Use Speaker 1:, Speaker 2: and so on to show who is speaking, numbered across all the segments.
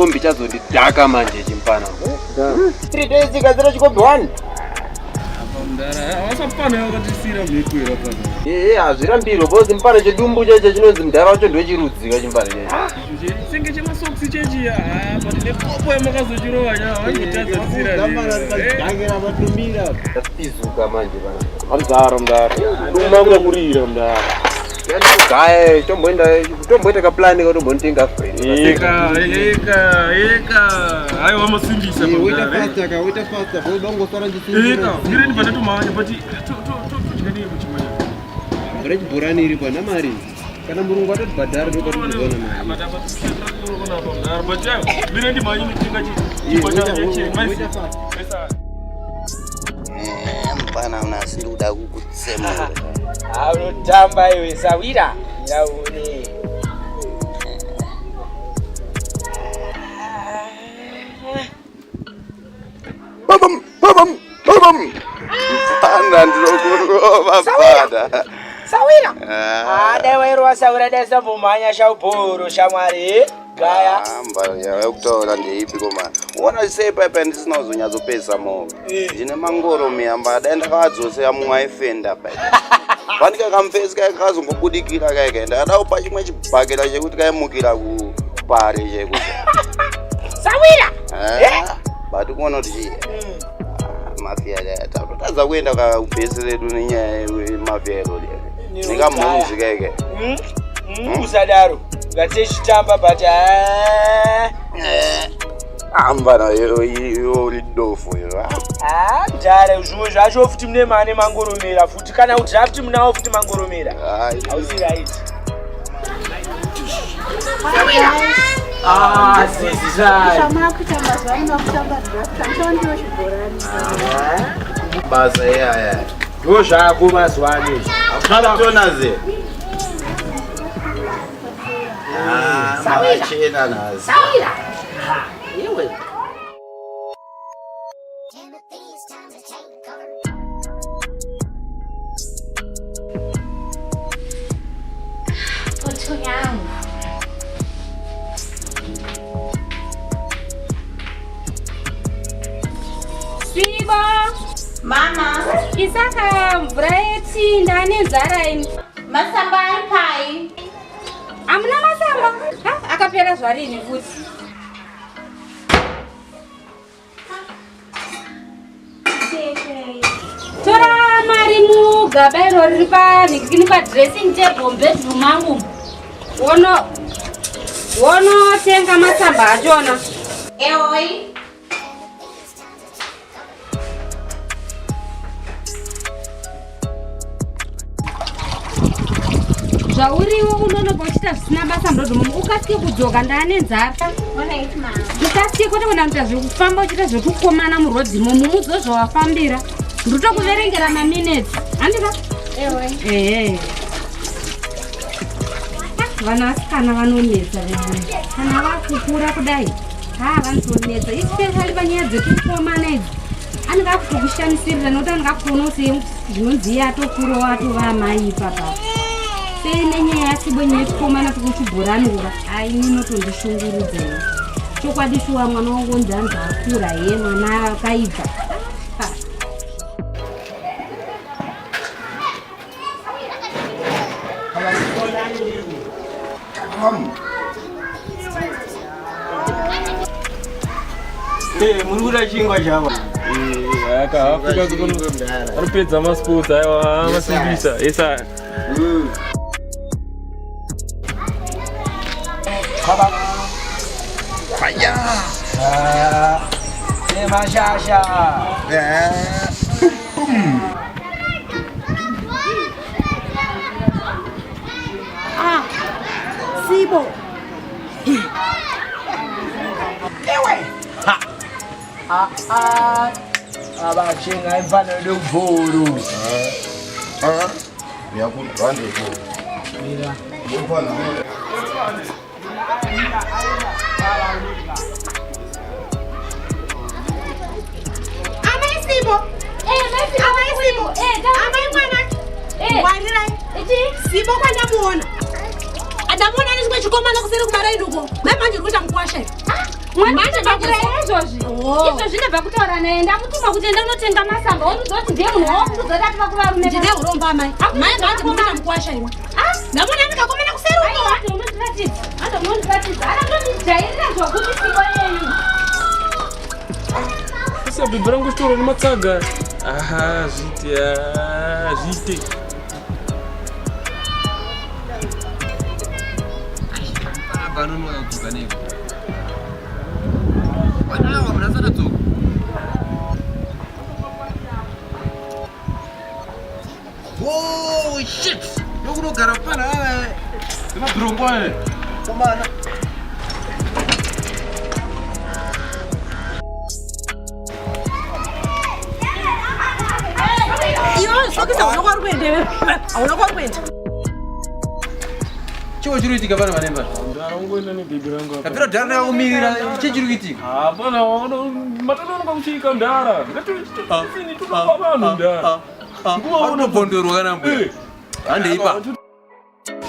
Speaker 1: Chikombi chazondidhaka manje chimpana. 3 days ikazira chikombi 1.
Speaker 2: Wasapana wakatisira mhepo here apana.
Speaker 1: Eh, hazvirambirwe because mupana chedumbu chacho chinonzi mudhara wacho ndochirudzika chimpana chacho.
Speaker 2: Senge chemasoksi chechiya, ah, but nepopo yamakazochirova nya, vaingotadza tisira.
Speaker 1: Tafizuka manje pana.
Speaker 2: Amzara mdara. Ndumanga kurira mdara.
Speaker 1: Gaya, tomboenda tomboita kaplani katombonotenga friend.
Speaker 2: Eka, eka, eka. Haiwa masimbisa
Speaker 3: Waita
Speaker 2: mdara.
Speaker 3: faster ka, waita faster. Bodo ngosara ndisingira.
Speaker 2: Eka, ngireni patatomhanya but todya nei kuchimanya.
Speaker 3: Mvura chibhorani iri pana mari. Kana murungu atotibhadhara ndopatinozoona mari.
Speaker 2: But apa tikushandira apa mdara. But ayo, mire ndimhanye nditenga
Speaker 3: Iye,
Speaker 2: chi.
Speaker 3: waita faster.
Speaker 4: Mupana unasiri kuda kukutsemura.
Speaker 5: Unotamba iwe sawira yaone.
Speaker 4: Babam, babam, babam. Mupana ndinokurova pana.
Speaker 5: Sawira. Ah, dai wairova sawira dai sambomhanya shaubhoro shamwari. Gaya.
Speaker 4: Amba yekutaura ndeipi komana. Uona sei paipa ndisina kuzonyatsopesa moyo. Ndine mangoro miyamba dai ndakavadzosera mumwe aifenda paipa. Panika kamufesi kai kazongobudikira kai kai ndakada kupa chimwe chibhakera chekuti kaimukira kupare chekuti.
Speaker 5: Sawira.
Speaker 4: Ah, but kuona kuti chii mafia tatotadza kuenda kubhesi redu nenyaya yemafia irori nekamhunzi keke.
Speaker 5: Usadaro. Ngatechitamba but ah.
Speaker 4: Ambana iwe uri dofo iro.
Speaker 5: Ah, mdara zvimwe zvacho futi mune mane mangoromera futi kana kudraft munawo futi mangoromera. Hausi right. Ah, sisi sai.
Speaker 6: Zvamakuita mazuva ano makutamba draft, hamuchaondiwo chibhorani.
Speaker 4: Basa iyaya.
Speaker 5: Ndo zvako mazuva ano izvi.
Speaker 4: Tonaze. Makachena nhasi.
Speaker 5: Sawira. Ha, iwe.
Speaker 7: Poto yangu.
Speaker 8: Sibo,
Speaker 7: Mama,
Speaker 8: isaka mvura yetii ndane nzara ini.
Speaker 7: masamba ari pai?
Speaker 8: Hamuna masamba? Ha, akapera zvarini futi. Tora mari mugaba iro riri panhikini padressing table mubedroom mangu. Wono wonotenga masamba achona.
Speaker 7: Eoi.
Speaker 8: Zvauriwo unonopa uchiita zvisina basa mudhodho ukasike kudzoka ndane nzara.
Speaker 7: Alright, mama.
Speaker 8: Ukasike kwete kuenda kuita zvekufamba uchiita zvekukomana murodhi imomo mudzo zvawafambira. Ndotokuverengera maminetsi. Handika?
Speaker 7: Eoi.
Speaker 8: Ehe. Ah, Vanasikana vanonetsa vedu. Kana vakukura kudai, ha vanotonetsa. Especially panyaya dzekukomana idzi. Anenge akutokushamisirira nokuti anenge akutoona kuti zvinonzi iye atokurawo atova amai ipapa. Sei nenyaya yasibo nyaya yekukomana tukuchibhorani kuva ai inotondishungurudza ini. Chokwadi shuwa mwana wangu onzi anzi akura ye mwana akaibva. Ah.
Speaker 5: Muri kuda chingwa chava.
Speaker 2: Aka Afrika anopedza masports aiwa masimbisa. Esa.
Speaker 5: Nemashasha.
Speaker 6: Ah, Sibo.
Speaker 5: Ewe. Ha. Ah ah. Abachenga imfana yedobhoro.
Speaker 4: Uyakurwandeko.
Speaker 5: Mira.
Speaker 4: Mupana.
Speaker 6: Amai Sibo. Amai Sibo. Amai mwana. Ngwarirai. Sibo kwandamuona. Andamuona ane chimwe chikomana kuseri kumaraini uko. Mai manje uri kuita mukwasha.
Speaker 8: Mwana kutobatsira izvozvi. Izvozvi ndabva kutaura naye ndamutuma kuti enda unotenga masamba womuudza kuti ndiye munhu wawakuudza kuti atipa kuvarume.
Speaker 9: Ndine urombo amai. Mai manje munoita mukwasha iwe. Ndamona ndikakomana kuseri uko.
Speaker 8: Aiwa, unondiratidza. Ando unondiratidza. Ana ndondijairira zvokuti siko yenyu.
Speaker 2: Sasa bhebhi rangu chitoro nematsaga. Aha, zviite, ah, zviite.
Speaker 3: Apa anonoka kudzoka neko. Wanawa munhu asati adzoka. Oh shit! Ndokunogara pana ava. Nemabhirongo aya. Komana.
Speaker 9: Iwe sokisa hauna kwauri kuenda. Hauna kwauri kuenda.
Speaker 3: Chii chiri kuitika pano vanemba?
Speaker 2: Mdara ungoenda nebhebhi rangu apa.
Speaker 3: Kapira dhara ndakakumirira. Chii chiri kuitika?
Speaker 2: Hapana, matanonoka kusvika mdara. Ngatini totopa vanhu mdara.
Speaker 3: Unobvondorwa kana mbuya. Handeipa.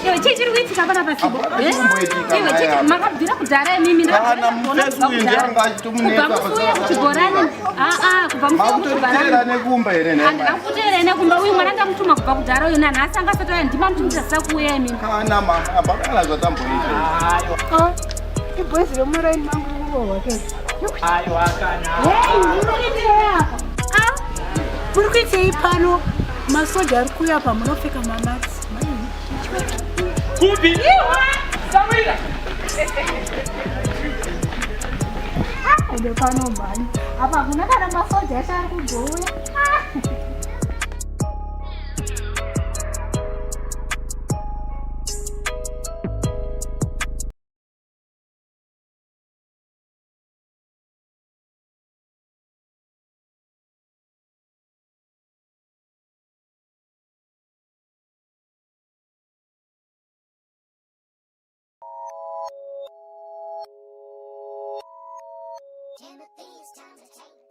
Speaker 8: Iwe chii chiri kuitika pana pasipo?
Speaker 4: Kumboitika,
Speaker 8: Iwe chii
Speaker 4: mai.
Speaker 8: makabvira kudhara imimi
Speaker 4: Kana mufesi uyu ndiye anga achitomunetsa
Speaker 8: Kubva musi uya kuchibhorani. Ah ah, kubva musi uya
Speaker 4: Makutoteera
Speaker 8: kuchibhorani.
Speaker 4: nekumba here nhema?
Speaker 8: Handikakuteerei nekumba uyu mwana ndamutuma kubva kudhara uyu nanhasi angasatouya ndima mutumutasa kuuya imimi.
Speaker 4: Kana mama, hapana zvatamboita.
Speaker 6: Ibhozi remuraini mangu rikurohwa ke.
Speaker 5: Aiwa kana.
Speaker 8: Hey, munoitei apa? Ah,
Speaker 6: Muri kuitei pano? Masoja ari kuuya apa munopfeka mamaksi.
Speaker 2: Kupi?
Speaker 8: Iwa!
Speaker 2: Samira!
Speaker 6: Ende pano mhani. Apa hakuna kana masoja acho ari kugouya.
Speaker 7: Timothy's time to take.